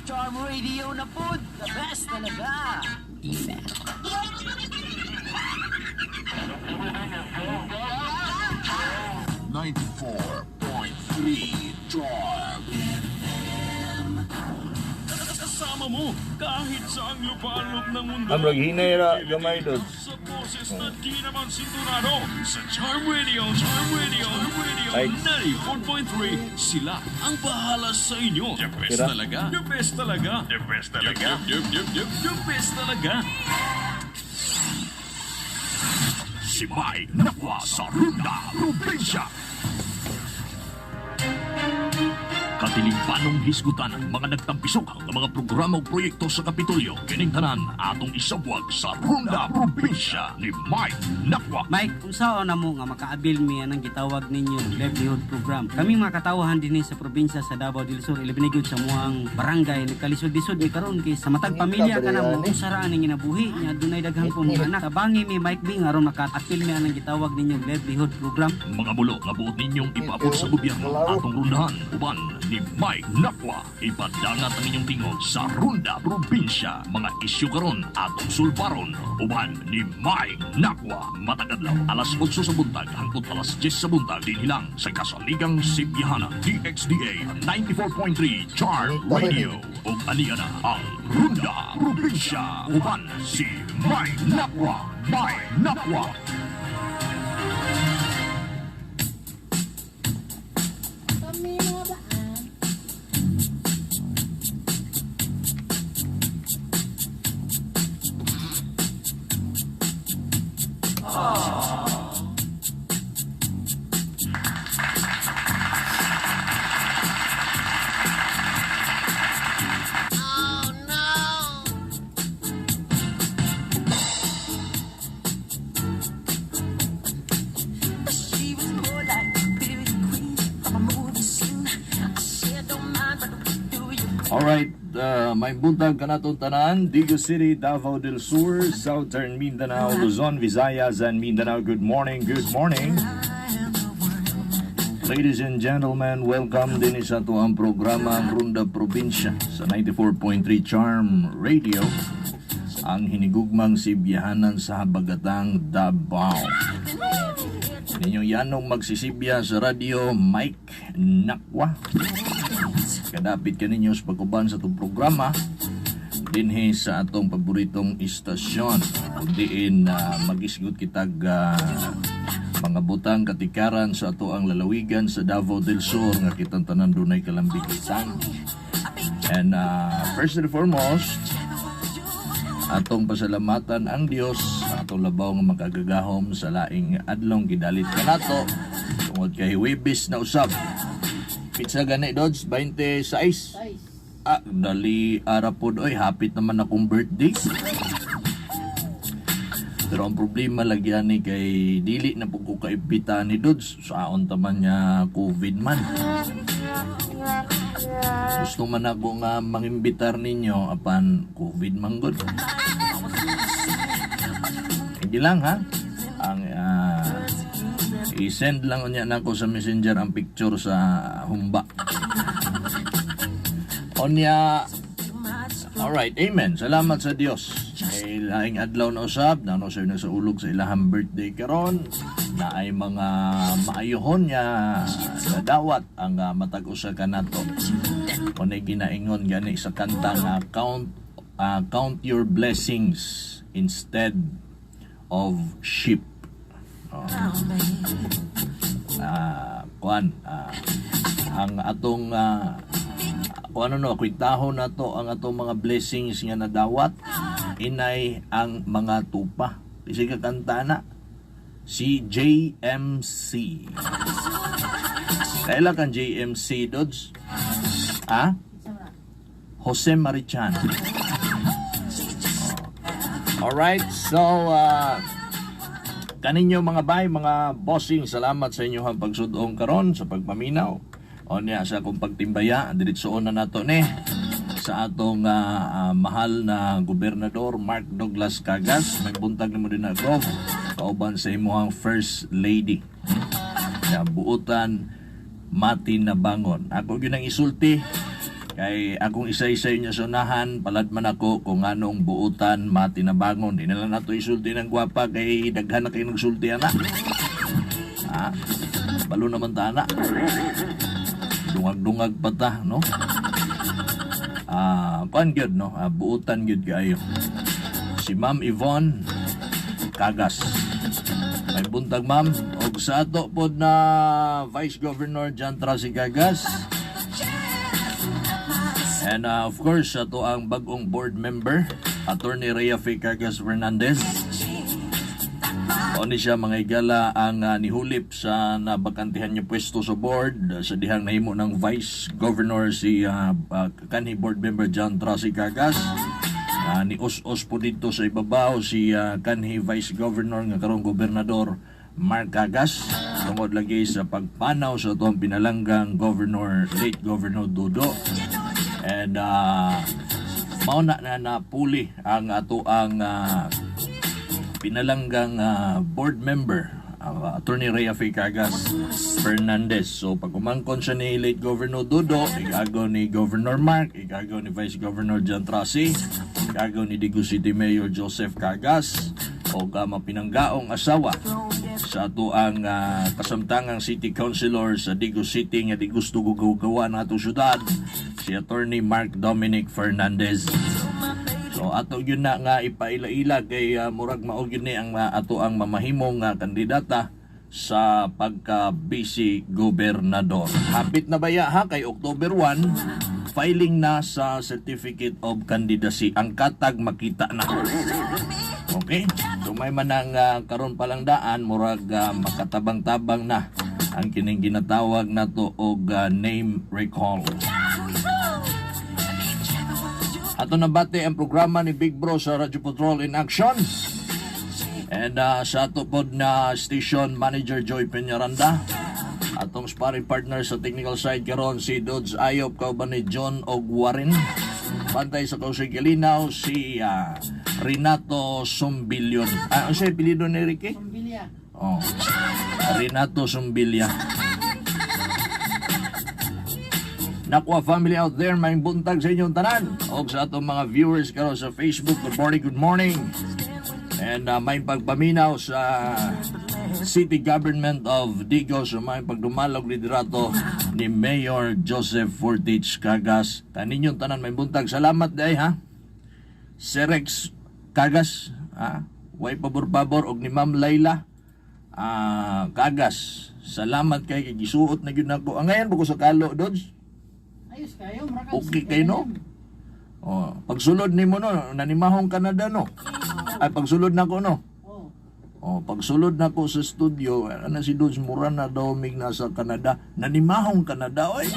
Charm Radio na po. The best talaga. 94.3 Charm. Kasama mo kahit saang lupalop ng mundo. Amrag hinay ra gamay dod. Sa boses na di naman sintunado sa Charm Radio, Charm Radio, Charm Radio Ay. 94.3. Sila ang bahala sa inyo. The best Tira. talaga. The best talaga. The best talaga. Yup, yup, yup, the best talaga. Si Mike Nakwa sa Runda, Probinsya. Katilimpanong hisgutan ang mga nagtampisok ang mga programa ug proyekto sa Kapitolyo. Kining tanan atong isabwag sa Runda Probinsya ni Mike Nakwa. Mike, unsaon na mo nga makaabil mi anang gitawag ninyo livelihood program. Kami mga katawahan dinhi sa probinsya sa Davao del Sur, ilabi na gyud sa muang barangay nagkalisod-lisod mi karon kay sa matag pamilya ka na mo usa ra aning ginabuhi nya dunay daghan po mga anak. Tabangi mi Mike B nga aron maka-apil mi anang gitawag ninyo livelihood program. Mga bulo nga buot ninyong ipaabot sa gobyerno atong rundahan uban ni Mike Nakwa. Ipadangat ang inyong tingog sa Runda Probinsya. Mga isyu karon atong sulbaron uban ni Mike Nakwa. Matag adlaw alas 8 sa buntag hangtod alas 10 sa buntag dinhi lang sa kasaligang Sibyahanan DXDA 94.3 Charm Radio. Ug aniya na ang Runda Probinsya uban si Mike Nakwa. Mike Nakwa. Kami mga baan. She was more like a beauty queen from a movie scene. I said, don't mind, but what do you Alright, may buntag kanatong tanan, Digo City, Davao del Sur, Southern Mindanao, Luzon, Visayas, and Mindanao. Good morning, good morning. Ladies and gentlemen, welcome din sa ato ang programa ang Runda Probinsya sa 94.3 Charm Radio, ang hinigugmang sibyahanan sa Habagatang Davao. Ninyong yanong magsisibya sa radyo, Mike Nakwa. Kadapit ka ninyo sa pagkuban sa itong programa dinhi sa atong paboritong istasyon. Kundiin na magisgot kitag mga butang katikaran sa ato ang lalawigan sa Davao del Sur nga kitang tanan dunay kalambigitan. And first and foremost, atong pasalamatan ang Dios atong labaw nga makagagahom sa laing adlong gidalit kanato tungod kay Huwebes na usab. Pizza gani Dodge 26. Ah, dali ara pod oy, hapit naman akong birthday. Pero ang problema lagi ani kay dili na pud ko kaimbita ni Dodge saon ta man niya COVID man. Gusto man ako nga mangimbitar ninyo apan COVID man gud. Hindi lang ha. Ang i-send lang unya nako sa Messenger ang picture sa humba. Onya. Alright, amen. Salamat sa Dios. Kay laing adlaw na usab, nano sa sa ulog sa ilahang birthday karon na ay mga maayohon niya nadawat ang matag usa kanato. Unay ginaingon gani sa kanta nga count your blessings instead of sheep. Oh. Kuan, ang atong kung ano no, kwintahon na to ang atong mga blessings nga nadawat, inay ang mga tupa. Kasi kakanta na si JMC. Kaila kang JMC, Dodge? Ha? Jose Marichan. Oh. Alright, so kaninyo mga bay, mga bossing, salamat sa inyong pagsudong karon sa pagpaminaw. O niya sa akong pagtimbaya, diretsoon na nato ni sa atong mahal na gobernador Mark Douglas Cagas. May buntag nimo din na Gov, kauban sa imuhang first lady. Ya buutan mati na bangon. Ako gyud ang isulti. Kay akong isa-isa niya sa unahan, palad man ako kung anong buutan matinabangon. Di na lang nato isulti ng gwapa kay daghan na kayo nagsulti ana. Ha? Balo naman ta ana. Dungag-dungag pa ta, no? Kuan gyud, no? Buutan gyud kaayo. Si Ma'am Yvonne Cagas. May buntag, ma'am. Og sa ato pod na Vice Governor John Trasi Cagas. And of course, ato ang bagong board member, Attorney Rhea Faye Cagas Fernandez. Mao ni siya, mga higala, ang nihulip sa nabakantihan niya pwesto sa board sa dihang nahimo ng Vice Governor si kanhi board member John Trasi Cagas. Ni us-us po dito sa ibabaw si kanhi Vice Governor nga karong gobernador Mark Cagas tungod lagi sa pagpanaw sa atong pinalanggang governor, late Governor Dudo, and mao na na napuli ang ato ang pinalanggang board member, Attorney Rhea Faye Cagas Fernandez. So pag umangkon siya ni late Governor Dudo, igagaw ni Governor Mark, igagaw ni Vice Governor John Trasi, igagaw ni Digos City Mayor Joseph Cagas, o mapinanggaong asawa sa ato ang kasamtangang City Councilor sa Digos City nga di gusto gugawgawa ng atong syudad, si Attorney Mark Dominic Fernandez. So ato yun na nga ipaila-ila kay murag mao gyud ni ang ato ang mamahimong nga kandidata sa pagka vice gobernador. Hapit na baya ha, kay October 1 filing na sa certificate of candidacy. Ang katag makita na. Okay? So may manang karon pa lang daan murag makatabang-tabang na ang kining ginatawag nato og name recall. Ato nabati ang programa ni Big Bro sa Radyo Patrol in Action. And sa ato pod na station manager Joy Peñaranda. Atong sparring partner sa technical side karon si Dodds Ayop kauban ni John Ogwarin. Bantay sa Kausay Kalinaw si Renato Sumbilyon. Ah, ano siya apelyido ni Ricky? Sumbilya. Oh. Renato Sumbilya. Nakwa family out there, may buntag sa inyong tanan. Og sa atong mga viewers karon sa Facebook, good morning, good morning. And may pagpaminaw sa City Government of Digos, may pagdumalog liderato ni Mayor Joseph Fortich Cagas. Kaninyong tanan may buntag. Salamat day ha. Serex Cagas, ha? Way pabor-pabor og ni Ma'am Laila Cagas. Salamat kay kay gisuot na gyud nako. Ang ngayon ko sa kalo, Dodge. Ayos kayo, mura ka- Okay kayo no? Oh, pagsulod nimo no, nanimahong Canada no. Ay, pagsulod nako no. Oh. Oh, pagsulod nako sa studio, ana si Dodge mura na daw mig nasa Canada. Nanimahong Canada oy.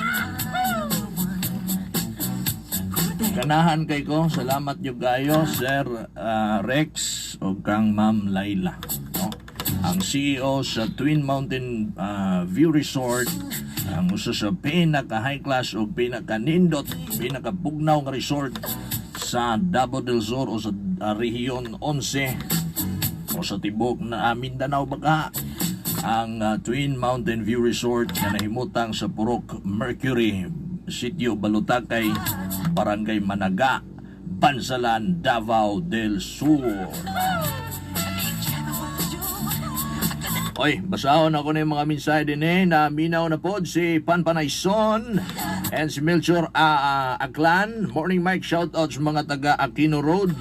Ganahan kay ko, salamat gyud kayo Sir Rex ug kang Ma'am Laila. No? Ang CEO sa Twin Mountain View Resort, ang usa sa pinaka high class ug pinaka nindot, pinaka bugnaw nga resort sa Davao del Sur o sa Rehiyon 11 o sa tibok na Mindanao baka, ang Twin Mountain View Resort nga nahimutang sa Purok Mercury, Sitio Balutakay, Barangay Managa, Bansalan, Davao del Sur. Oy, basahon ako ng mga mensahe din eh, na minaw na pod si Panpanayson and si Melchor Aklan. Morning Mike, shout out sa mga taga Aquino Road.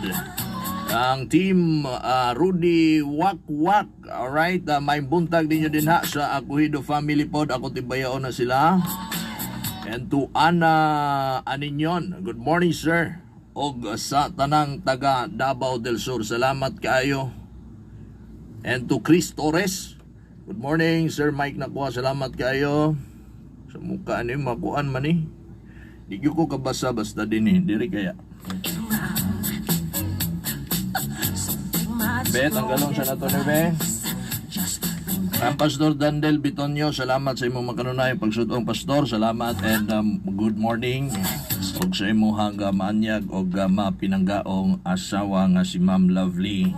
Ang team Rudy Wakwak. Alright, may buntag ninyo din ha sa Akuhido family pod. Ako tibayaon na sila. And to Ana Aninyon, good morning, sir. Og sa tanang taga Davao del Sur, salamat kaayo. And to Chris Torres, good morning, Sir Mike Nakwa, salamat kaayo. Sa mukha ni makuan man ni. Di gyud ko kabasa basta din eh, diri kaya. Bet, ang galong sa nato ni Be. Ang Pastor Dandel Bitonio, salamat sa imong makanunay pagsudong, Pastor. Salamat and good morning. Og sa imong maanyag og mapinanggaong asawa nga si Ma'am Lovely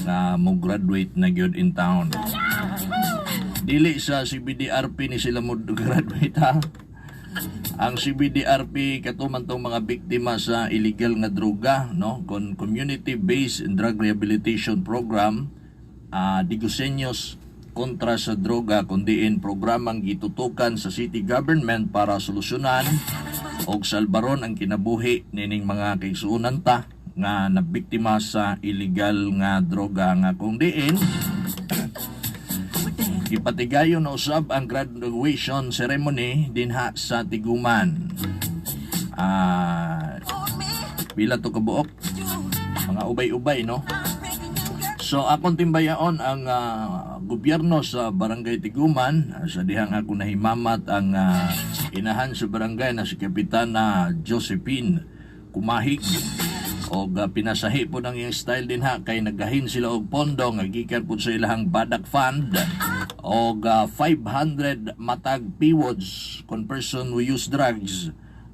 nga mo graduate na gyud in town. Dili sa CBDRP ni sila mo graduate ha. Ang CBDRP katuman tong mga biktima sa illegal nga droga, no, kon Community Based Drug Rehabilitation Program, Diguseños kontra sa droga, kundiin programang gitutukan sa city government para solusyonan og salbaron ang kinabuhi nining mga kaigsuonan ta nga nabiktima sa illegal nga droga, nga kung diin gipatigayon na usab ang graduation ceremony dinha sa Tiguman. Pila to kabuok? Mga ubay-ubay, no? So akong timbayaon ang gobyerno sa Barangay Tiguman, sa dihang ako nahimamat ang inahan sa barangay na si Kapitana Josephine Kumahig, og pinasahi po ng iyang style din ha, kay nagahin sila og pondo nga gikan po sa ilahang Badak Fund, og 500 matag PWODs kon person who use drugs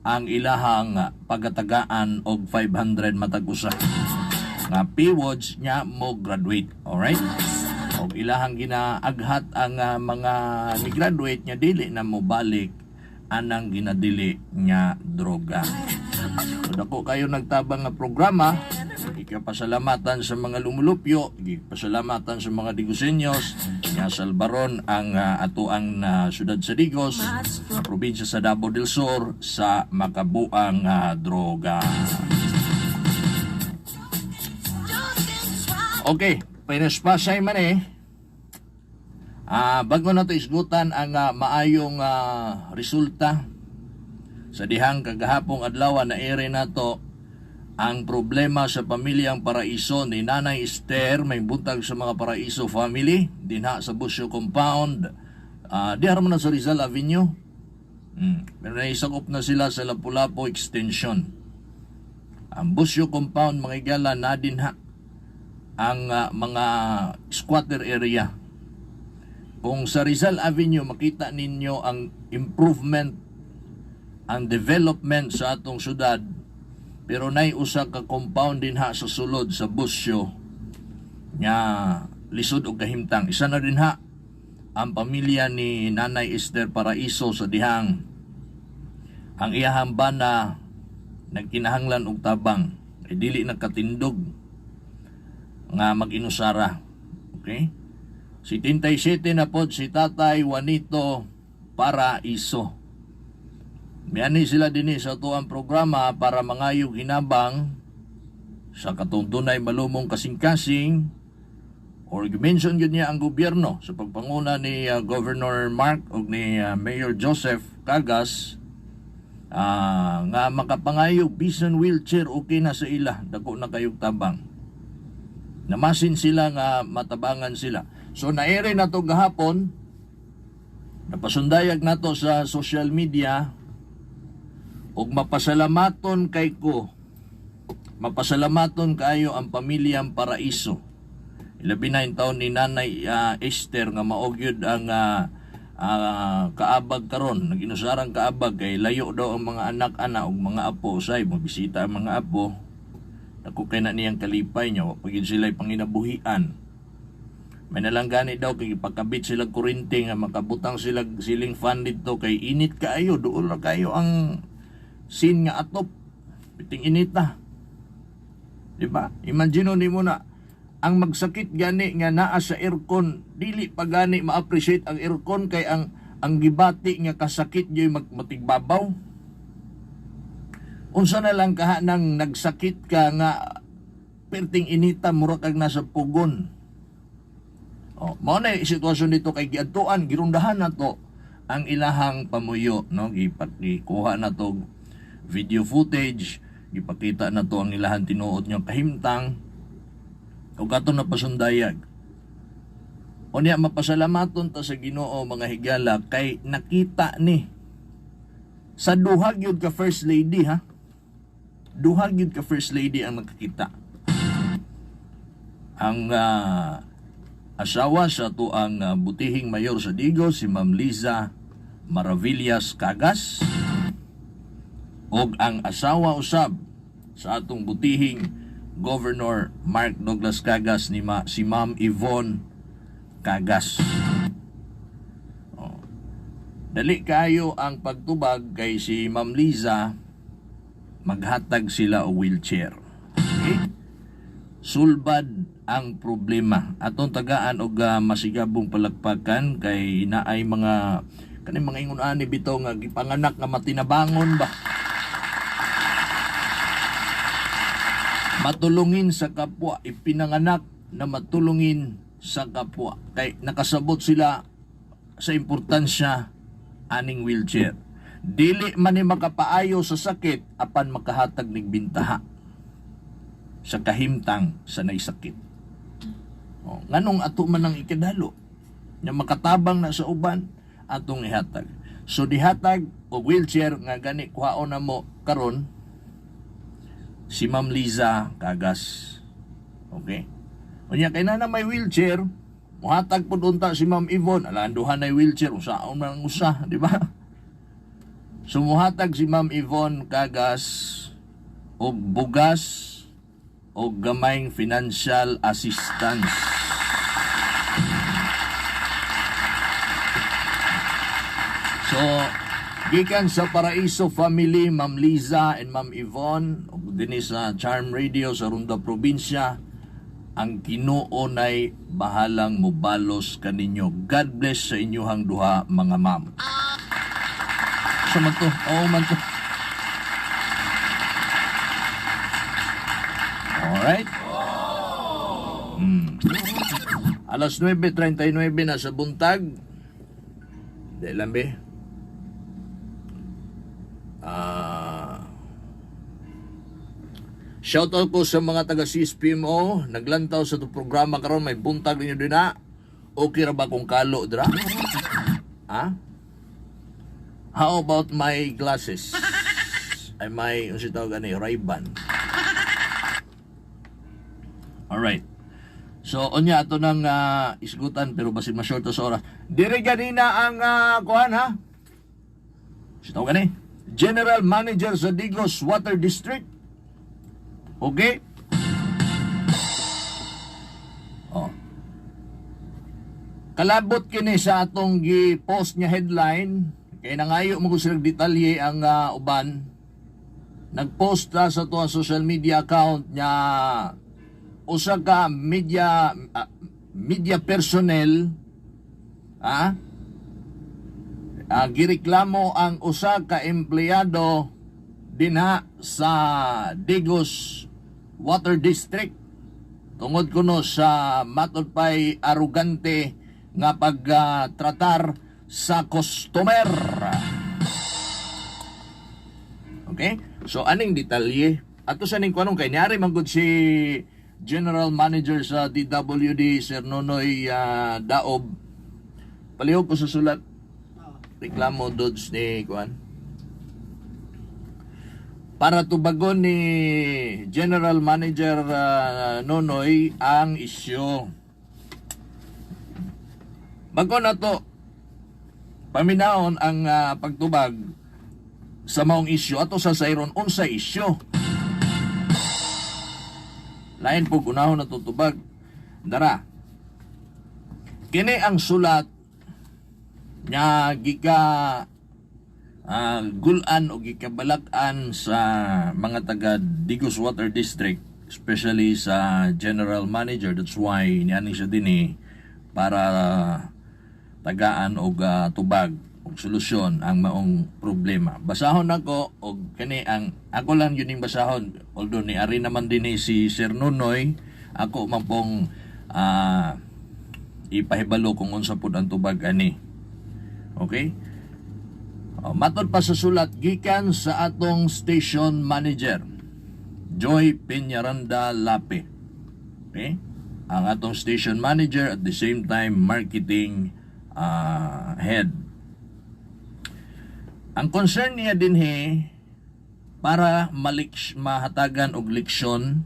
ang ilahang pagatagaan, og 500 matag usa nga PWODs nya mo graduate. Alright, og ilahang ginaaghat ang mga ni-graduate nya dili na mo balik anang ginadili nga droga. So dako kayo nagtabang nga programa, ikapasalamatan sa mga lumulupyo, ikapasalamatan sa mga Digusenyos nga salbaron ang atoang syudad sa Digos, sa probinsya sa Davao del Sur, sa makabuang droga. Okay, pinaspasay man eh. Bago na to isgutan ang maayong resulta sa dihang kagahapong adlaw na ere nato ang problema sa pamilyang Paraiso ni Nanay Esther, may buntag sa mga Paraiso family dinha sa Busyo Compound. Diha man na sa Rizal Avenue. Pero naisakop na sila sa Lapu-Lapu Extension. Ang Busyo Compound, mga igala, na dinha ang mga squatter area. Kung sa Rizal Avenue makita ninyo ang improvement, ang development sa atong syudad, pero nay usa ka compound din ha sa sulod sa Busyo nga lisod og kahimtang. Isa na din ha ang pamilya ni Nanay Esther Paraiso sa dihang ang iyahang bana nagkinahanglan og tabang ay dili nagkatindog nga mag-inusara. Okay? 77 na pod si Tatay Juanito Paraiso. Miani sila dinhi sa atuang programa para mangayog hinabang sa katong dunay malumong kasing-kasing or mention gyud niya ang gobyerno sa pagpanguna ni Governor Mark ug ni Mayor Joseph Cagas nga makapangayog bisan wheelchair, okay na sa ila, dako na kayog tabang. Namasin sila nga matabangan sila. So naere na to gahapon, napasundayag nato sa social media, ug mapasalamaton kay ko, mapasalamaton kaayo ang pamilyang Paraiso, ilabi na yung taon ni Nanay Esther nga mao gyud ang kaabag karon, naginusarang kaabag kay layo daw ang mga anak-anak ug mga apo. Say mobisita ang mga apo, dako kay na niyang kalipay niya, wa pa gyud sila panginabuhian. May nalang gani daw kay ipakabit sila kuryente nga makabutang sila ceiling fan dito kay init kaayo, duol ra kayo ang sin nga atop, biting inita. Di ba? Imagine nimo na ang magsakit gani nga naa sa aircon, dili pa gani ma-appreciate ang aircon kay ang gibati nga kasakit yo'y matigbabaw. Unsa na lang kaha nang nagsakit ka nga perting inita, mura kag nasa pugon. Oh, mao na yung sitwasyon dito kay giadtuan, girundahan na to ang ilahang pamuyo, no? Gikuha na to video footage, gipakita na to ang ilahang tinuod niyang kahimtang ug ato na pasundayag. Unya mapasalamaton ta sa Ginoo, mga higala, kay nakita ni sa duha gyud ka first lady ha. Duha gyud ka first lady ang nakakita. Ang asawa sa atuang butihing mayor sa Digos, si Ma'am Liza Maravillas Cagas, ug ang asawa usab sa atong butihing Governor Mark Douglas Cagas ni si Ma'am Yvonne Cagas. Oh. Dali kayo ang pagtubag kay si Ma'am Liza, maghatag sila og wheelchair. Okay? Sulbad ang problema. Atong tagaan og masigabong palakpakan kay naay mga kaning mga ingon ani bitaw nga gipanganak nga matinabangon ba. Matulungin sa kapwa, ipinanganak na matulungin sa kapwa. Kay nakasabot sila sa importansya aning wheelchair. Dili man ni makapaayo sa sakit apan makahatag nig bintaha sa kahimtang sa naysakit. O, nganong ato man ang ikadalo nga makatabang na sa uban atong ihatag. So dihatag og wheelchair nga gani kuhaon na mo karon si Ma'am Liza Kagas. Okay? Unya kay na may wheelchair, muhatag pud unta si Ma'am Yvonne, ala ang duha na wheelchair, usaon man ang usa, di ba? So muhatag si Ma'am Yvonne Kagas og bugas og gamayng financial assistance. So, gikan sa Paraiso family, Ma'am Liza and Ma'am Yvonne, ug dinhi sa Charm Radio sa Ronda Probinsya, ang Ginoo nay bahalang mobalos kaninyo. God bless sa inyohang duha, mga ma'am. So man to, oo man to. Alright? Alas 9:39 na sa buntag. Di lang be. Shout out ko sa mga taga CSPMO, naglantaw sa itong programa karon, may buntag ninyo din na. Okay ra ba kung kalo dra? Ha? How about my glasses? Ay may, unsa tawag ani, Ray-Ban. Alright. So, unya ato nang isgutan pero basin ma-short sa oras. Diri ganina ang kuan ha? Si tawag ani? General Manager sa Digos Water District. Okay? Oh. Kalabot kini sa atong gi-post niya headline kay nangayo mo kung silang detalye ang uban. Nagpost ta sa tuang social media account niya usa ka media media personnel gireklamo ang usa ka empleyado dinha sa Digos Water District tungod kuno sa matod pay arugante nga pagtratar sa customer. Okay? So aning detalye ato sa ning kuanong kay niari man gud si General Manager sa DWD Sir Nonoy Daob. Palihog ko sa sulat reklamo dods ni kuan para tubagon ni General Manager Nonoy ang isyu. Bago na to, paminaon ang pagtubag sa maong isyu ato sa sayron unsa isyu. Lain po unahon na tutubag. Dara. Kini ang sulat nga gika gulan o gikabalak-an sa mga taga Digos Water District, especially sa General Manager. That's why niani siya dinhi para tagaan og tubag og solusyon ang maong problema. Basahon nako og kani ang ako lang yun yung basahon. Although ni ari naman dinhi si Sir Nonoy, ako man pong ipahibalo kung unsa pud ang tubag ani. Okay? O, matod pa sa sulat gikan sa atong station manager, Joy Peñaranda Lape. Okay? Ang atong station manager at the same time marketing head. Ang concern niya dinhi para mahatagan og leksyon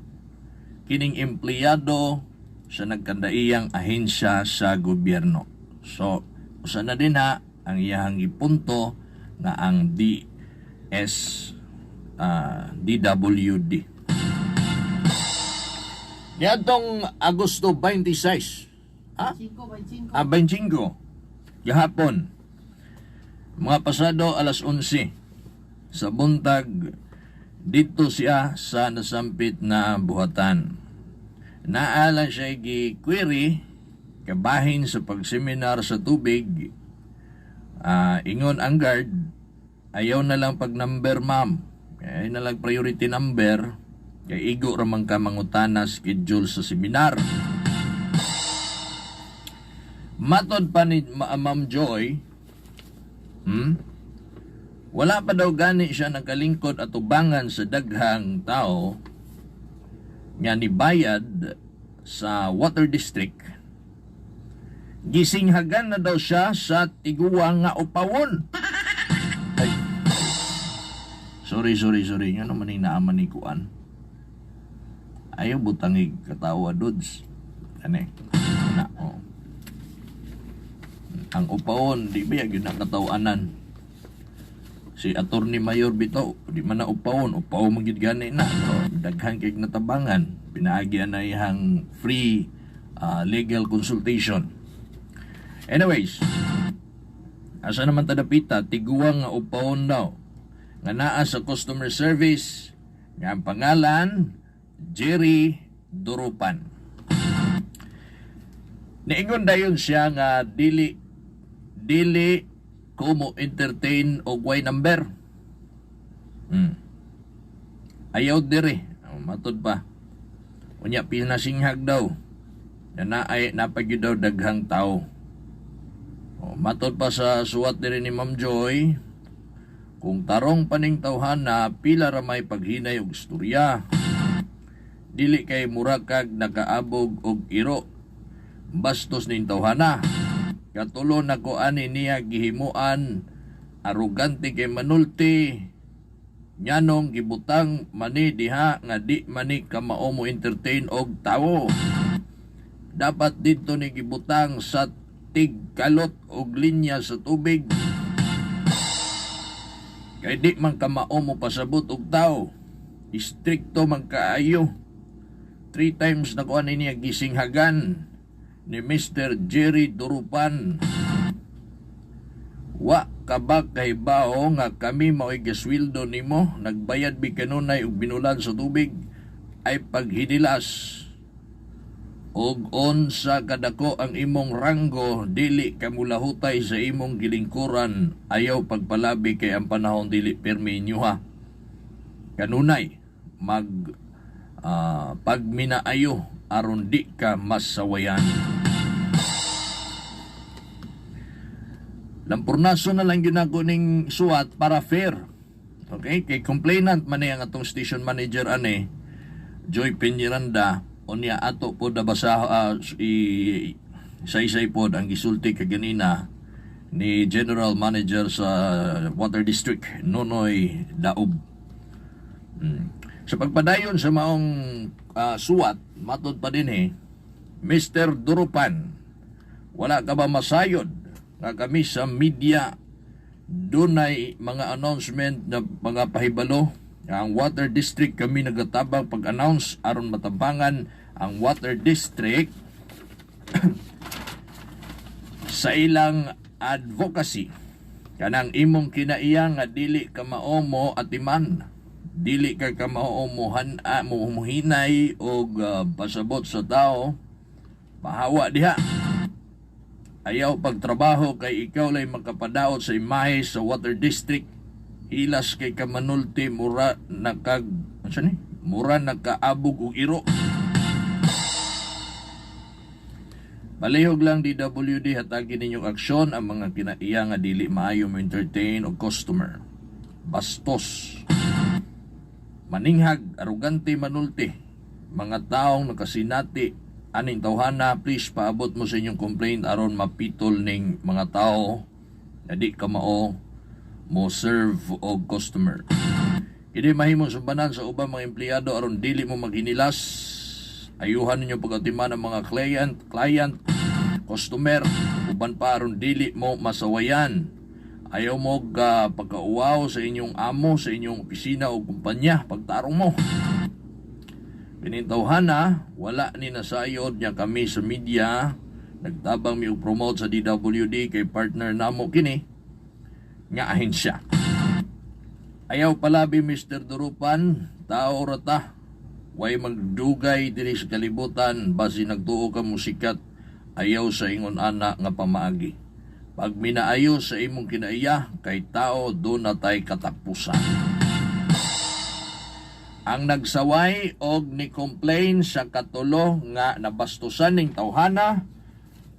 kining empleyado sa nagkandaiyang ahensya sa gobyerno. So, usa na din ha ang iyahang gipunto nga ang DWD. Niadtong Agosto 26, ha? 5, 25. Ah, 25. Gahapon. Mga pasado alas 11 sa buntag dito siya sa nasampit na buhatan. Naala siya gi-query kabahin sa pagseminar sa tubig. Ingon ang guard, ayaw na lang pag number, ma'am. Ayaw na lang priority number kay igo ra man ka mangutana schedule sa seminar. Matod pa ni Ma'am Joy, wala pa daw gani siya nakalingkod at ubangan sa daghang tao nga nibayad sa water district. Gisinghagan na daw siya sa tiguang nga upawon. Ay. Sorry, sorry, sorry. Nga naman yung naaman ni Kuan. Ayaw butangig katawa, dudes. Ano eh? Na, oh. Ang upawon, di ba yun nakatawanan? Si Attorney Mayor bitaw, di man na upawon, upaw man gyud gani na. Pero daghan kay natabangan, pinaagyan na iyang free legal consultation. Anyways, asa naman tadapita, tiguang nga upawon daw. Nga naa sa customer service, nga ang pangalan, Jerry Durupan. Niingon dayon siya nga dili dili ko mo entertain og way number. Ayaw dire, matod pa. Unya pinasinghag daw. Na naay napagyud daw daghang tao. O, matod pa sa suwat diri ni Ma'am Joy, kung tarong paning tawhana, pila ra may paghinay og istorya. Dili kay mura kag nakaabog og iro. Bastos ning tawhana. Katulo na ko ani niya gihimuan, arugante kay manulti. Nganong gibutang mani diha nga di mani kamao mo entertain og tawo. Dapat dito ni gibutang sa tigkalot og linya sa tubig. Kay di man kamao mo pasabot og tao. Istrikto man kaayo. 3 times na ko ani niya gisinghagan ni Mr. Jerry Durupan. Wa ka ba kahibaw nga kami mao'y gasweldo nimo, nagbayad bi kanunay og binulan sa tubig ay paghinilas. Og unsa kadako ang imong ranggo, dili ka mulahutay sa imong gilingkuran, ayaw pagpalabi kay ang panahon dili pirmi inyoha. Kanunay mag pagminaayo aron di ka masawayan. Lampurnaso na lang yun ako ning suwat para fair. Okay? Kay complainant man ang atong station manager ane, Joy Peñaranda, unya ato po da basa saysay po ang gisulti kaganina ni General Manager sa Water District, Nonoy Daob. Sa pagpadayon sa maong suwat, matod pa din Mr. Durupan, wala ka ba masayod nga kami sa media dunay mga announcement na mga pahibalo ang Water District kami nagatabang pag-announce aron matabangan ang Water District sa ilang advocacy. Kanang imong kinaiya nga dili ka maomo atiman, dili ka kamao mo muhinay og pasabot sa tao, pahawa diha. Ayaw pagtrabaho kay ikaw lay makapadaot sa imahe sa Water District. Hilas kay kamanulti, mura nakag ano ni? Mura nakaabog og iro. Palihog lang DWD, hatagin ninyong aksyon ang mga kinaiya nga dili maayo mo entertain og customer. Bastos. Maninghag, arugante manulti. Mga taong nakasinati aning tawhana, please paabot mo sa inyong complaint aron mapitol ning mga tao na di kamao mo serve og customer. Kini mahimong sumbanan sa ubang mga empleyado aron dili mo maghinilas. Ayuhan ninyo pagatiman ang mga client, customer, uban pa aron dili mo masawayan. Ayaw mo pagkauwaw sa inyong amo, sa inyong opisina o kumpanya, pagtarong mo. Pinintawhana, wala ni nasayod niya kami sa media, nagtabang mi og promote sa DWD kay partner namo kini. nga ahensya. Ayaw palabi, Mr. Durupan, tao ra ta. Way magdugay diri sa kalibutan, basi nagtuo ka musikat, ayaw sa ingon ana nga pamaagi. Pag minaayo sa imong kinaiya, kay tao duna tay katapusan. Ang nagsaway og ni-complain sa katulo nga nabastusan ning tawhana,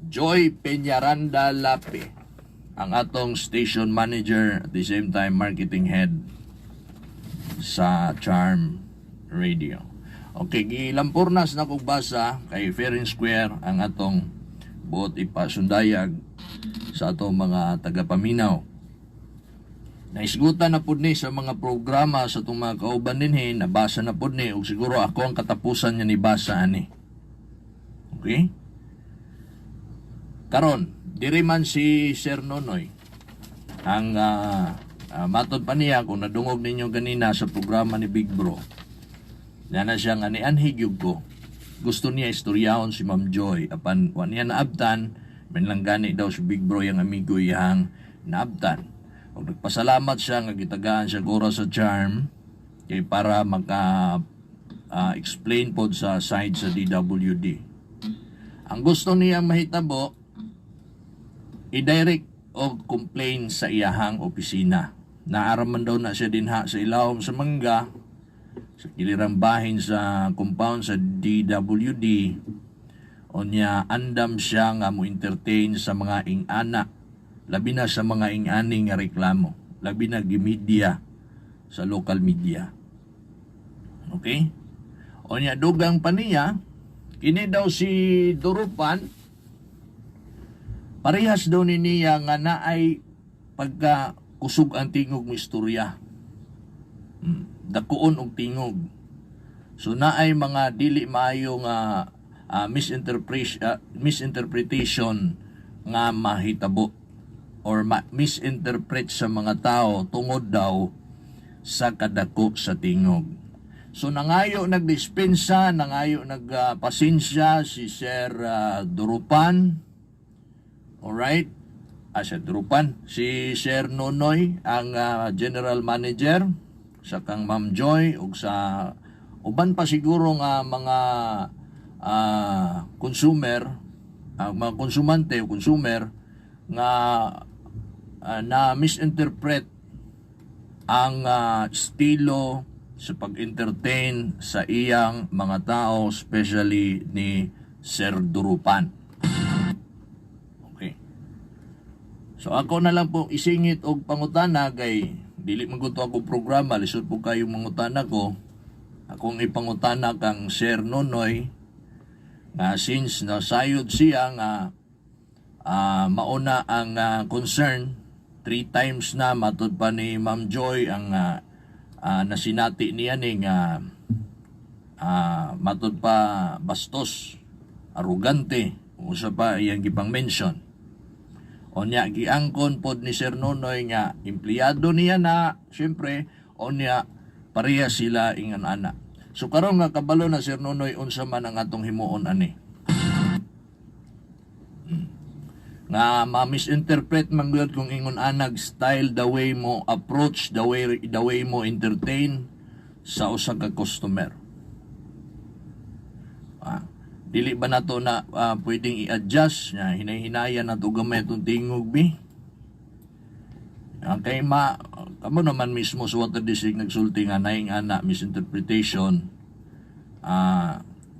Joy Peñaranda Lapi, ang atong station manager, at the same time marketing head sa Charm Radio. Okay, gilampurnas na kog basa kay fair and square ang atong buot ipasundayag sa atong mga tagapaminaw. Naisgutan na pud ni sa mga programa sa atong mga kauban dinhi, nabasa na pud ni ug siguro ako ang katapusan nga nibasa ani. Okay? Karon, diri man si Sir Nonoy ang matod pa niya kung nadungog ninyo ganina sa programa ni Big Bro. Na siya nga nianhig gyud ko. Gusto niya istoryahon si Ma'am Joy apan wa niya naabtan, man lang gani daw si Big Bro yang amigo iyang naabtan. Ug nagpasalamat siya nga gitagaan siya oras sa Charm kay para maka explain pod sa side sa DWD. Ang gusto niya mahitabo, i-direct og complain sa iyahang opisina. Naaraman daw na siya dinha sa ilawom sa mangga, sa kilirang bahin sa compound sa DWD. Onya andam siya nga mo entertain sa mga ingana, labi na sa mga ingani nga reklamo, labi na gimedia sa local media. Okay? Onya dugang pa niya, kini daw si Durupan, parehas daw ni niya nga naay pagka kusog ang tingog mo istorya. Dakuon og tingog. So naay mga dili maayo nga misinterpretation nga mahitabo or misinterpret sa mga tao tungod daw sa kadako sa tingog. So nangayo nagdispensa, nangayo nagpasensya si Sir Durupan. Alright? Sir Durupan. Si Sir Nonoy, ang general manager, sa kang Ma'am Joy, ug sa uban pa siguro nga mga consumer, mga konsumante o consumer nga na misinterpret ang estilo sa pag-entertain sa iyang mga tao, especially ni Sir Durupan. Okay. So ako na lang po isingit og pangutana kay dili man gud to ako programa, lisod po kayo mangutana ko. Akong ipangutana kang Sir Nonoy nga since nasayod siya nga mauna ang concern three times na matud pa ni Ma'am Joy ang nasinati niya ni nga matud pa bastos, arugante, usa pa iyang gipang mention. Onya giangkon pod ni Sir Nonoy nga empleyado niya na syempre, onya pareha sila ingan ana. So karon nga kabalo na Sir Nonoy unsa man ang atong himuon ani. Nga ma-misinterpret man gyud kung ingon anag style, the way mo approach, the way mo entertain sa usa ka customer. Dili ba nato na pwedeng i-adjust nga hinay-hinayan nato gamay itong tingog bi? Kay ma kamo naman mismo sa Water District nagsulti nga naing ana misinterpretation.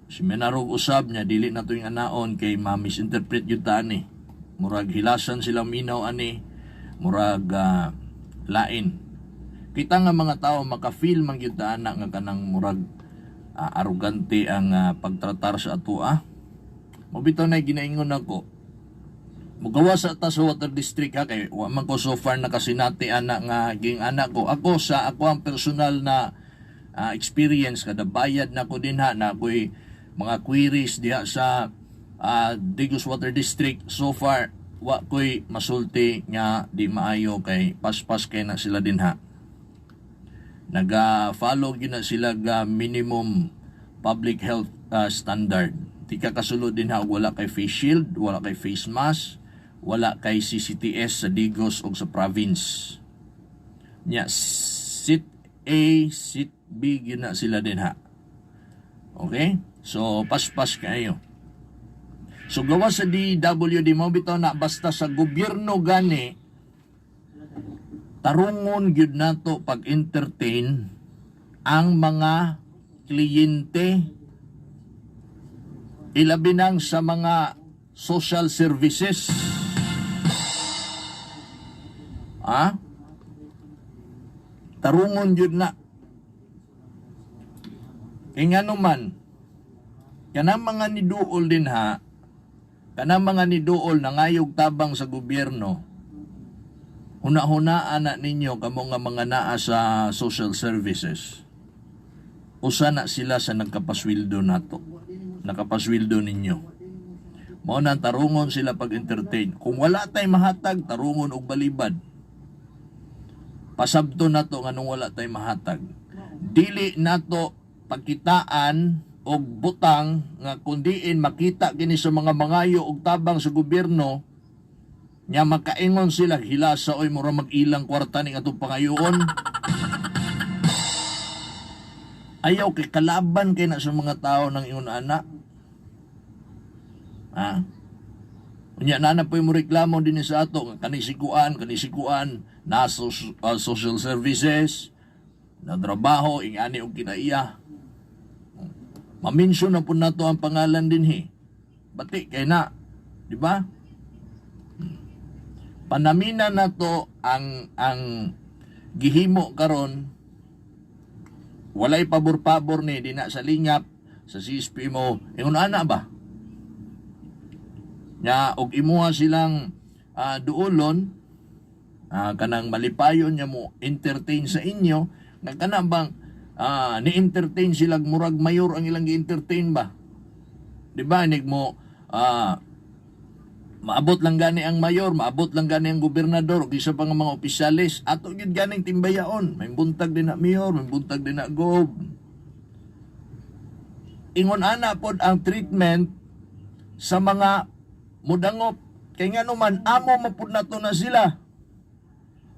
Si Menarog usab niya dili na to yung anaon kay ma-misinterpret yun ta ani. Murag hilasan sila minaw ani, murag lain. Kita nga mga tao maka-feel man gyud ta ana nga kanang murag arugante ang pagtratar sa atoa. Mabitaw na ginaingon ako. Mugawa sa ta sa Water District ha, kay wa man ko so far nakasinati ana nga ging anak ko. Ako sa ako ang personal na experience, kada bayad na ko dinha na ako'y mga queries diha sa Digos Water District, so far wa ko'y masulti nga di maayo kay paspas kay na sila dinha. Naga-follow gyud na sila ga minimum public health standard. Di ka kasulod dinha og wala kay face shield, wala kay face mask, wala kay CCTS sa Digos o sa province. Nya seat A, seat B gyud na sila din ha. Okay? So paspas kayo. So gawa sa DWD mo bitaw na basta sa gobyerno gani tarungon gyud nato pag-entertain ang mga kliyente, ilabi nang sa mga social services. Ha? Tarungon gyud na. Kay ngano man, kanang mga niduol din ha, kanang mga niduol nangayog tabang sa gobyerno, huna-hunaan na ninyo kamo nga mga naa sa social services. Usa na sila sa nagkapasweldo nato. Nakapasweldo ninyo. Mao na tarungon sila pag-entertain. Kung wala tay mahatag, tarungon og balibad. Pasabto nato nganong wala tay mahatag. Dili nato pagkitaan og butang nga kundiin makita kini sa mga mangayo og tabang sa gobyerno nya makaingon sila hilasa oy mura mag-ilang kwarta ning atong pangayoon. Ayaw kay kalaban kay na sa mga tao ng ingon ana. Ha? Unya na na po mo reklamo din sa ato nga kanisikuan, kanisikuan na social services, na trabaho ingani og kinaiya. Ma-mention na po nato ang pangalan din he. Bati kay na, di ba? Panamina nato ang gihimo karon, walay pabor-pabor ni dina sa lingap sa CSP mo ingon ana ba? Nya og imuha silang duolon, kanang malipayon nya mo entertain sa inyo nga kana bang ni-entertain sila murag mayor ang ilang gi-entertain ba? Di ba inig mo maabot lang gani ang mayor, maabot lang gani ang gobernador, ug isa pa nga mga opisyales, ato gyud ganing timbayaon. May buntag din na mayor, may buntag din na gob. Ingon ana pod ang treatment sa mga mudangop. Kay ngano man amo mapud nato na sila.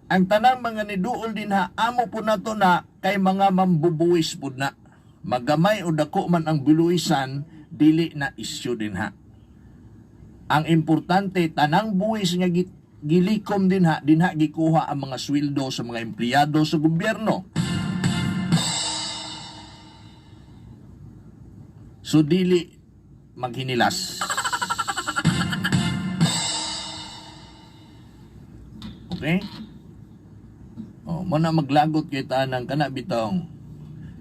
Ang tanang mga niduol din ha, amo pud nato na kay mga mambubuwis pud na. Magamay o dako man ang buluisan, dili na isyu din ha. Ang importante, tanang buwis nga gilikom din ha, din ha gikuha ang mga sweldo sa mga empleyado sa gobyerno. So dili maghinilas. Okay? O, mo na maglagot kay tanang kana bitong.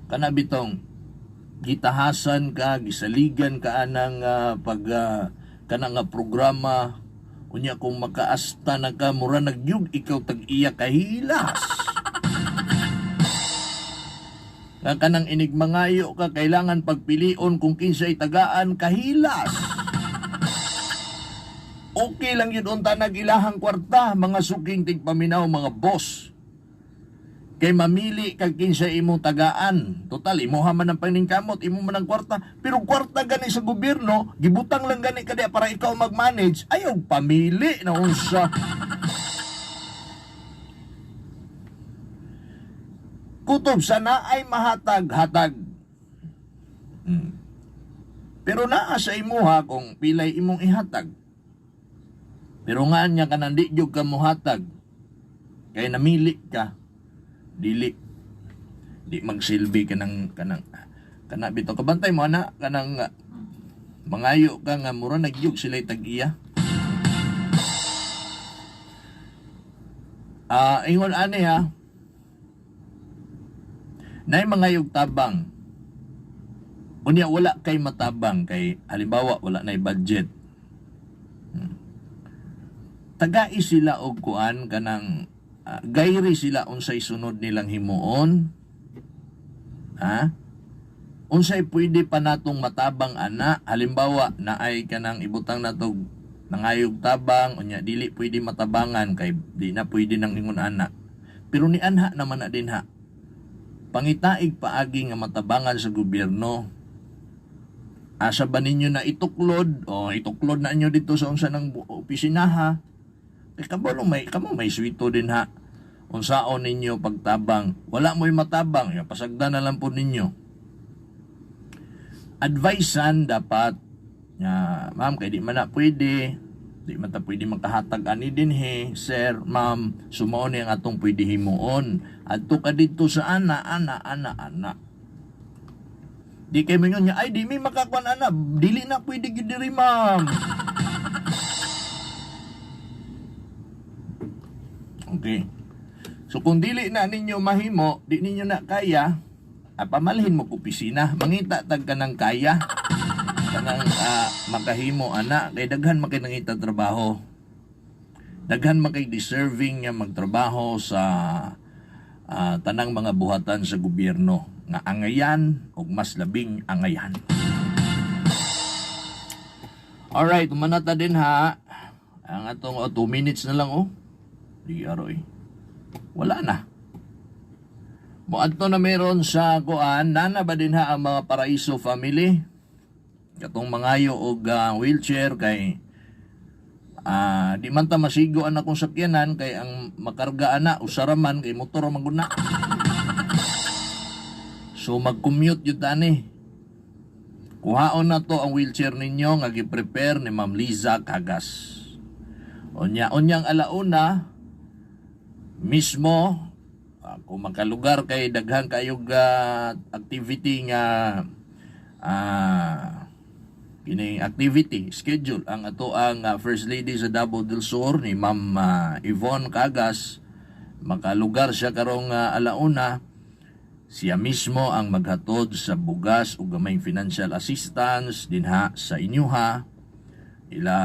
Kana bitong gitahasan ka, gisaligan ka anang pag kana nga programa, unya kung makaasta na ka, mura nagyug ikaw tag-iya kahilas. Nga kanang inigmangayo ka, kailangan pagpilion kung kinsay tagaan kahilas. Okay lang yun unta nag-ilahang kwarta, mga suking tigpaminaw, mga boss. Kay mamili kag kinsa imong tagaan. Total, imuha man ang paningkamot, imo man ang kwarta. Pero kwarta gani sa gobyerno, gibutang lang gani ka para ikaw mag-manage, ayaw pamili na unsa. Kutob sa naay mahatag, hatag. Pero naa sa imuha kung pilay imong ihatag. Pero nga niya ka nang di jud ka mohatag, kay namili ka, dili di magsilbi ka ng kanang kana bitaw kabantay mo ana kanang mangayo ka nga mura nagyug sila tag-iya. Ingon ani ha, nay mangayog tabang unya wala kay matabang kay halimbawa wala nay budget. Tagai sila og kuan kanang gayri sila unsay sunod nilang himuon. Ha? Unsay pwede pa natong matabang ana, halimbawa naay kanang ibutang natog nangayog tabang unya dili pwede matabangan kay di na pwede nang ingon ana. Pero ni anha naman na din ha. Pangitaig paagi nga matabangan sa gobyerno. Asa ba ninyo na ituklod? O ituklod na inyo dito sa unsa ng opisina ha? Kamo may, kamo may swito din ha. Unsaon ninyo pagtabang? Wala mo'y matabang, ya, pasagdan na lang po ninyo. Advicean dapat nga, ma'am, kay di man na pwede, di man ta pwede makahatag ani dinhi, sir, ma'am, sumao ni ang atong pwede himuon. Adto ka didto sa ana, ana, ana, ana. Di kay mingon niya, ay di mi makakuan ana, dili na pwede gyud diri, ma'am. Okay. So kung dili na ninyo mahimo, di ninyo na kaya, pamalhin mo ko opisina, mangita tag ka ng kaya. Kanang makahimo ana, kay daghan man kay nangita trabaho. Daghan man kay deserving nga magtrabaho sa tanang mga buhatan sa gobyerno nga angayan og mas labing angayan. Alright, umanata din ha. Ang atong 2 minutes na lang oh. Di aroy. Wala na. Moadto na meron sa kuan, nana ba din ha ang mga Paraiso family? Katong mangayo og wheelchair kay di man ta masigo ang akong sakyanan kay ang makarga ana usara man kay motor man gud na. So mag-commute yun tani. Kuhaon na to ang wheelchair ninyo nga gi-prepare ni Ma'am Liza Cagas. Unya, unyang alauna mismo kung makalugar kay daghan kayog activity nga kining activity schedule ang ato ang First Lady sa Davao del Sur ni Ma'am Yvonne Cagas, makalugar siya karong alauna, siya mismo ang maghatod sa bugas ug gamay financial assistance dinha sa inyuha ila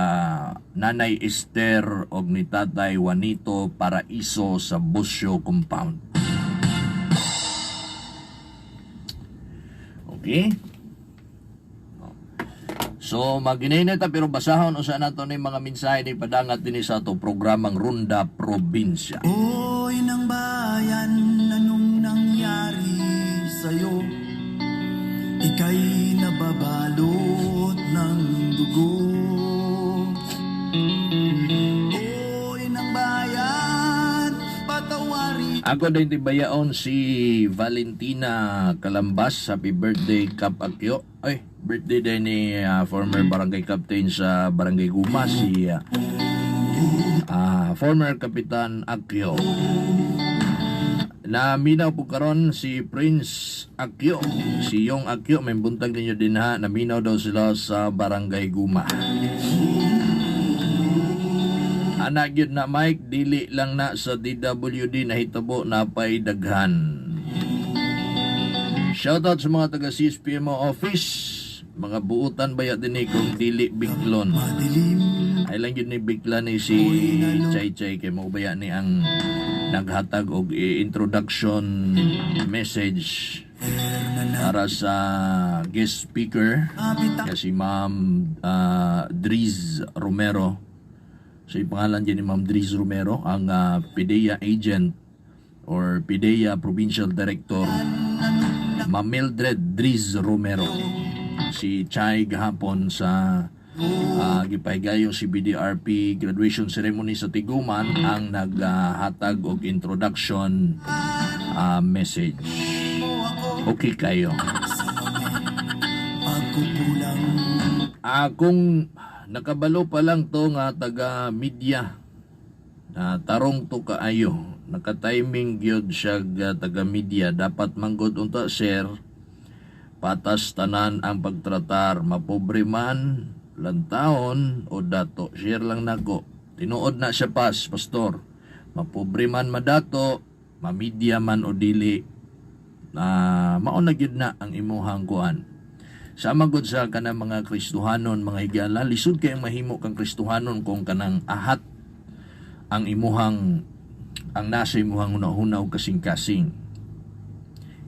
Nanay Esther og ni Tatay Juanito Paraiso sa Busyo Compound. Okay? So maginay ta pero basahon usa nato ni mga mensahe ni padangat dinhi sa ato programang Runda Probinsya. Oy ng bayan, anong nangyari sa'yo? Ika'y nababalot ng dugo. Oy ng bayan, patawarin. Ako din tibayaon si Valentina Calambas. Happy birthday, Kap Akyo. Ay, birthday din ni former barangay captain sa Barangay Guma, si former Kapitan Akyo. Naminaw po karon si Prince Akyo. Si Yong Akyo, may buntag ninyo din ha. Naminaw daw sila sa Barangay Guma. Anak yun na Mike, dili lang na sa DWD nahitabo napay daghan. Shoutout sa mga taga CSPMO office. Mga buutan baya din ni kung dili biklon. Ay lang yun ni bikla ni si Chay Chay kay mo baya ni ang naghatag og introduction message para sa guest speaker nga si Ma'am Driz Romero. So yung pangalan dyan ni Ma'am Driz Romero, ang PDEA agent or PDEA Provincial Director, Ma'am Mildred Driz Romero. Si Chai gahapon sa gipahigayon si BDRP graduation ceremony sa Tiguman ang naghatag og introduction message. Okay kayo. Kung nakabalo pa lang to nga taga media, tarong to kaayo, naka-timing gyud siya taga media, dapat manggod unta sir, patas tanan ang pagtratar, mapobre man, lantaon o dato, share lang nako. Tinuod na siya pastor, mapobre man madato, mamidya man o dili, mao na gyud na ang imuhang kuan. Sama gud sa kanang mga Kristohanon, mga higala, lisod kay mahimo kang Kristohanon kung kanang ahat ang imuhang ang nasa imuhang hunahuna og kasing-kasing.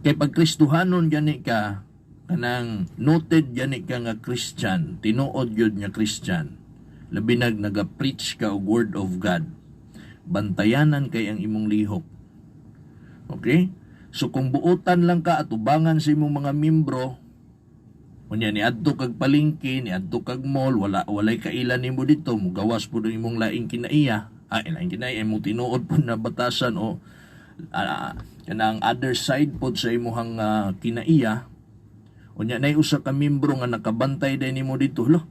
Kay pag Kristohanon gani ka, kanang noted gani ka nga Christian, tinuod gyud nga Christian, labi nag naga-preach ka og word of God, bantayanan kay ang imong lihok. Okay? So kung buotan lang ka atubangan sa imong mga membro, unya niadto kag palengke, niadto kag mall, walay kailan nimo dito, mugawas pud ang imong laing kinaiya. Ay, laing kinaiya, imong tinuod pud na batasan o Kanang other side pod sa imuhang kinaiya. Unya nay usa ka membro nga nakabantay day nimo dito, lo.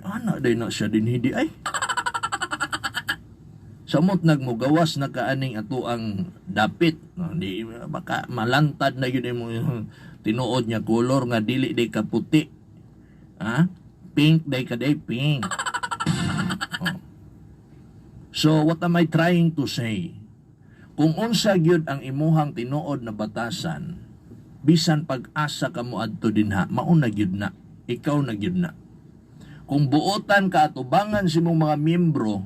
Ana day na siya dinhi di ay. Samot nagmugawas na kaaning ato ang dapit. No, di baka malantad na yun imo tinuod nga kolor nga dili day ka puti. Ha? Pink day ka day pink. Oh. So what am I trying to say? Kung unsa gyud ang imuhang tinuod na batasan, bisan pag-asa ka mo adto dinha, mauna gyud na. Ikaw na gyud na. Kung buotan ka atubangan sa imong mga miyembro,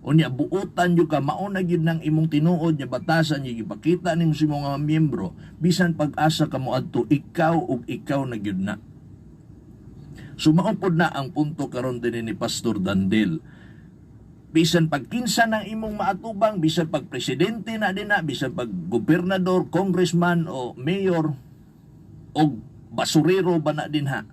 unya buotan gyud ka, mauna gyud nang imong tinuod nga batasan nga gipakita nimo sa imong mga miyembro, bisan pag-asa ka mo adto, ikaw ug ikaw na gyud na. So mao pod na ang punto karon din ni Pastor Dandel. Bisan pag kinsa ng imong maatubang, bisan pag presidente na din na, bisan pag gobernador, congressman o mayor o basurero ba na din ha.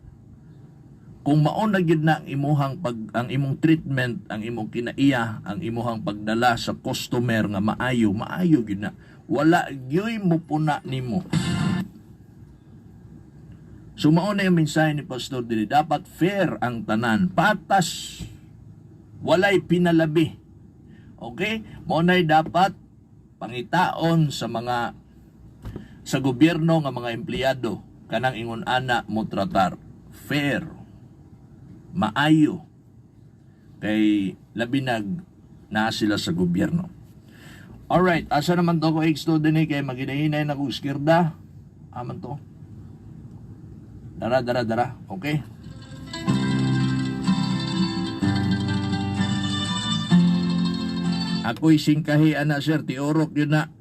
Kung mao na gyud na ang imuhang pag ang imong treatment, ang imong kinaiya, ang imuhang pagdala sa customer nga maayo, maayo gyud na. Wala gyuy mupuna nimo. So mao na yung mensahe ni Pastor diri, dapat fair ang tanan, patas, walay pinalabi. Okay? Mao na'y dapat pangitaon sa mga sa gobyerno nga mga empleyado kanang ingon ana mo tratar fair, maayo, kay labi nag naa sila sa gobyerno. Alright, asa naman to ko X2 din eh, kay maginahinay na kong iskirda. Aman to. Dara, dara, dara. Okay? Ako'y singkahi, ana sir, tiurok yun na.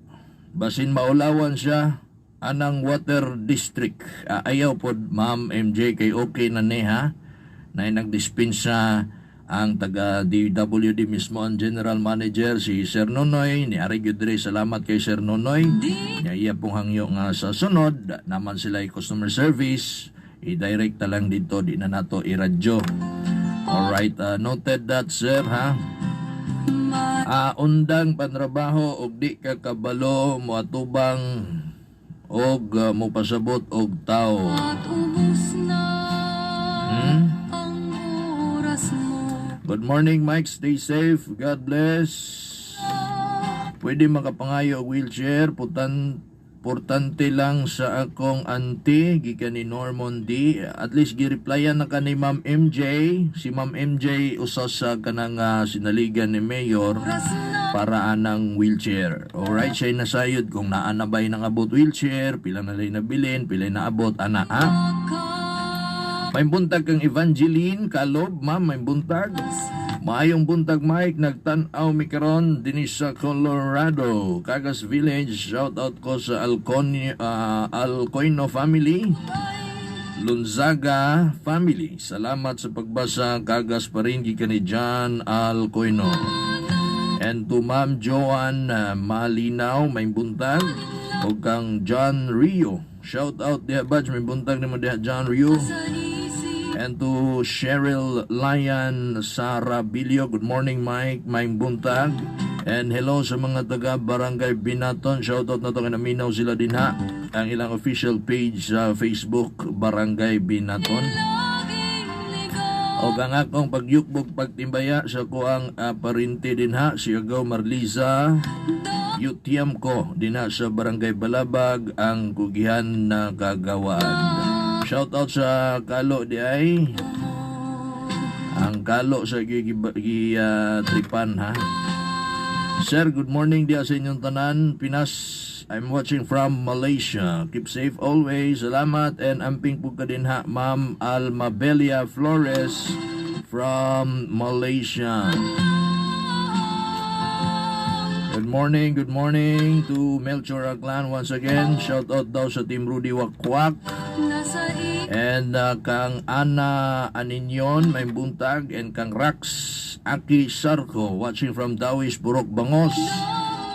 Basin maulawan siya, anang water district. Ah, ayaw pod, Ma'am MJ, kay okay na ni ha. Na nagdispensa ang taga DWD mismo, ang general manager si Sir Nonoy ni Ari gyud diri. Salamat kay Sir Nonoy. Nya iya pong hangyo nga sa sunod naman sila ay customer service, i-direct na lang dito, di na nato i-radyo. Alright, noted that, sir, ha. Undang pantrabaho og di ka kabalo moatubang og mopasabot og tao. Good morning, Mike. Stay safe. God bless. Pwede makapangayo og wheelchair. Putan, portante lang sa akong auntie, gikan ni Normon D. At least gi-replyan na ka ni Ma'am MJ. Si Ma'am MJ usa sa kanang sinaligan ni Mayor para anang wheelchair. Alright, siya nasayod kung naa na ba'y nangabot wheelchair, pila na lay nabilin, pila naabot, ana ha. May buntag kang Evangeline Kalob, ma'am, may buntag. Maayong buntag, Mike, nagtan-aw mi karon dinhi sa Colorado, Cagas Village. Shout out ko sa Alcoino family, Lunzaga family. Salamat sa pagbasa, Cagas pa rin, gikan ni John Alcoino. And to Ma'am Joanne Malinaw, may buntag. O kang John Rio. Shout out diha, Badge, may buntag nimo diha, John Rio. And to Cheryl Lyan Sarabilio, good morning, Mike, may buntag. And hello sa mga taga Barangay Binaton. Shout out na to kay naminaw sila din ha. Ang ilang official page sa Facebook, Barangay Binaton. O ang akong pagyukbog pagtimbaya sa kuang parinti din ha, si Agaw Marliza Yutiam ko din ha sa Barangay Balabag, ang kugihan na kagawad. Shout out sa Kalo di ay. Ang Kalo sa gi tripan ha. Sir, good morning diya sa inyong tanan. Pinas, I'm watching from Malaysia. Keep safe always. Salamat and amping po ka din ha, Ma'am Almabelia Flores from Malaysia. Good morning to Melchor Aglan once again. Shout out daw sa Team Rudy Wakwak. And kang Ana Aninyon, may buntag. And kang Rax Aki Sarko, watching from Dawis, Purok Bangos.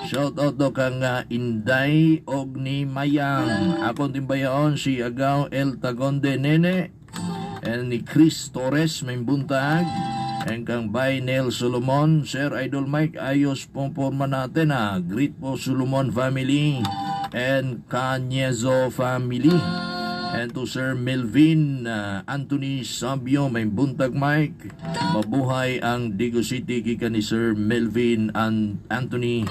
Shout out daw kang Inday og ni Mayang. Akong timbayaon si Agaw El Tagonde Nene. And ni Chris Torres, may buntag. And kang Bay Neil Solomon, Sir Idol Mike, ayos pong porma natin ha. Greet po Solomon family and Canyezo family. And to Sir Melvin Anthony Sabio, may buntag, Mike. Mabuhay ang Digos City gikan ni Sir Melvin Anthony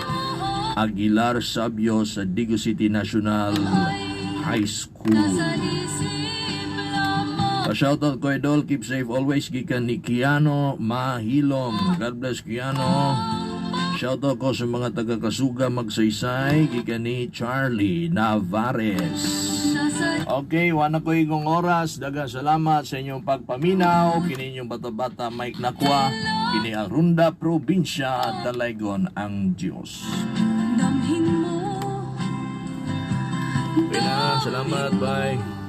Aguilar Sabio sa Digos City National High School. Pa-shoutout ko, Idol, keep safe always gikan ni Kiano Mahilom. God bless, Kiano. Shoutout ko sa mga taga-Kasuga Magsaysay gikan ni Charlie Navares. Okay, wala ko igong oras. Daghang salamat sa inyong pagpaminaw. Kini inyong bata-bata Mike Nakwa. Kini ang Runda Probinsya, Dalaygon ang Diyos. Okay na, salamat, bye.